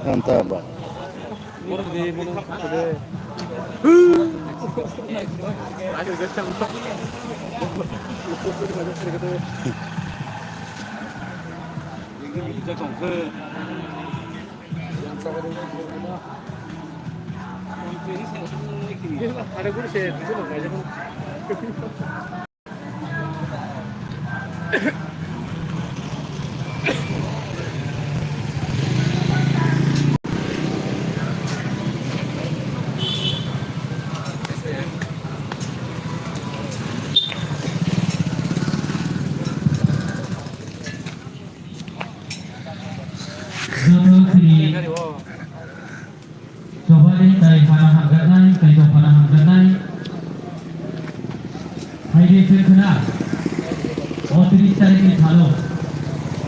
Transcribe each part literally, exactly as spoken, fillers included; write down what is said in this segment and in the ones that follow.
Ang ta ba. Joto sini Chobani tai phano hamjaknai, tai to phano hamjaknai. Hai de chwng khna, o tris tarikh ni salo,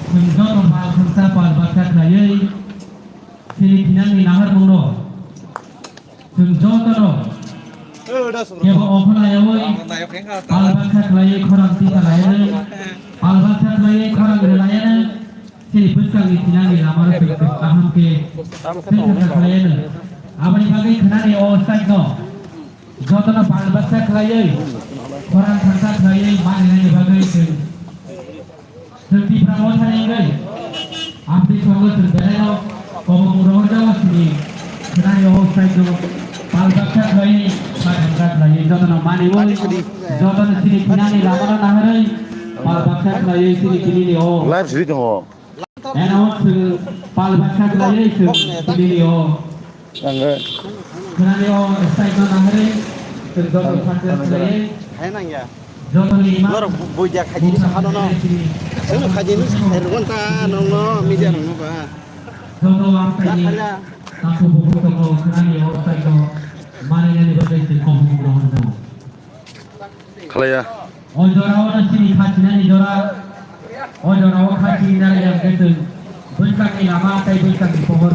chwng joto pal khungsa pal baksa khlaiwi, chini thinangni naharmungno chwng jotono kebo okholayawi, pal baksa khlaiwi khorang tisa layani, pal baksa khlaiwi khorang rwlayani, Chini bwskangni thinangni lamano chwng kaham khe tei khe khlaiano. Aboni bagwi khnani o side no jotono pal baksa khlaiwi, khorang thangsa khlaiwi maninani bagwi chwng, chwng Tipra Mothani wngwi abdi songo chwng belaino kobong rohorjao chini khnani o side no pal baksa khlaiwi, pal baksa khlaiwi jotono maniwi, jotono chini thinangni lamano naharwi pal baksa khlaiwi chini thinini o Live siri tongo. Eno chwng pal baksa khlaiwi chwng tini o. Ang khe. Khwnani o side no nahari chwng joto khakchang khlaiwi. Hai nang ya. Joto ni ima. Norok bu-, buidia khaidi ni sakha no no. Chwng no khaidi ni sakha rwgwan ta nong no media rok no ba. Joto ang khaidi. Sakha ya. Taku bubu tongo khwnani o side no. Mani nani bagwi chwng kobong rohor tongo. Khlaiya. O jorao no chini khachinani jora. O jorao khachi nai yang khe chwng bwsakni lama tei bwsakni pohor